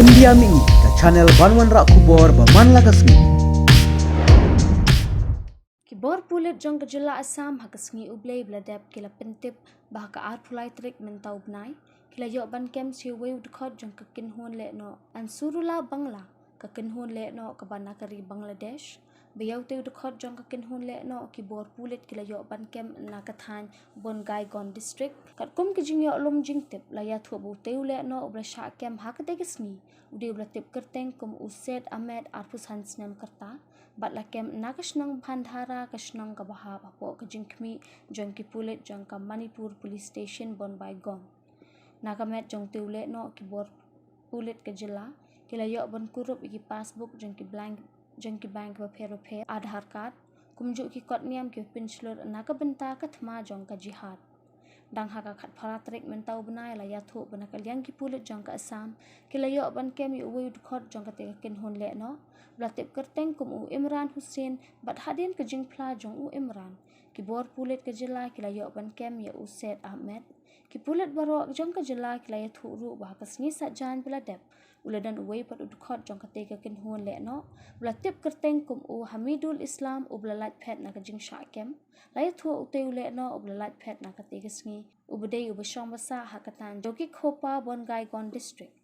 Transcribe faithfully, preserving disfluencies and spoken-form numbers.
India Mini, ka channel ban wanrah khubor ba man la ka sngi. Ki bor pulit jong ka jylla Assam ha ka sngi U Blei ba la dep ki la pyntip ba ha ka arphew lai tarik mynta u bnai ki la ïoh ban kem sha uwei u dkhot jong ka kynhun lehnoh Ansarullah Bangla, ka kynhun lehnoh kaba na ka ri Bangladesh. Ba ïa utei u dkhot jong ka kynhun lehnoh ki bor pulit ki la ïoh ban kem na ka thaiñ Bongaigaon District. Katkum ki jingïoh lum jingtip la ïathuh ba utei u lehnoh uba la shah kem ha katei ka sngi u dei uba la tip kyrteng kum u Said Ahmed, arphew san snem ka rta, bad la kem na ka shnong Bhandara, ka shnong kaba hap hapoh ka jingkhmih jong ki pulit jong ka Manipur Police Station Bongaigaon. Na ka met jong utei u lehnoh ki bor pulit ka jylla ki la ïoh ban kurup ïa ki passbook jong ki blank jong ki bank bapher bapher, Aadhaar card, kumjuh ki kot niam kiba pynshlur na ka bynta ka thma jong ka jihad. Dang ha ka khatphra tarik mynta u bnai la ïathuh ba na ka liang ki pulit jong ka Assam ki la ïoh ban kem ïa uwei u dkhot jong katei ka kynhun lehnoh ba la tip kyrteng kum u Imran Hussain, bad hadien ka jingphla jong u Imran ki bor pulit ka jylla ki la ïoh ban kem ïa u Said Ahmed. Ki pulit baroh jong ka jylla ki la ïathuh ruh ba ha ka sngi Saitjaiñ ba la dep u la don uwei pat u dkhot jong katei ka kynhun lehnoh ba la tip kyrteng kum u Hamidul Islam uba la lait phet na ka jingshah kem. La ïathuh utei u lehnoh uba la lait phet na katei ka sngi uba dei uba shong ba sah ha ka thaiñ Jokikhopa, Bongaigaon District.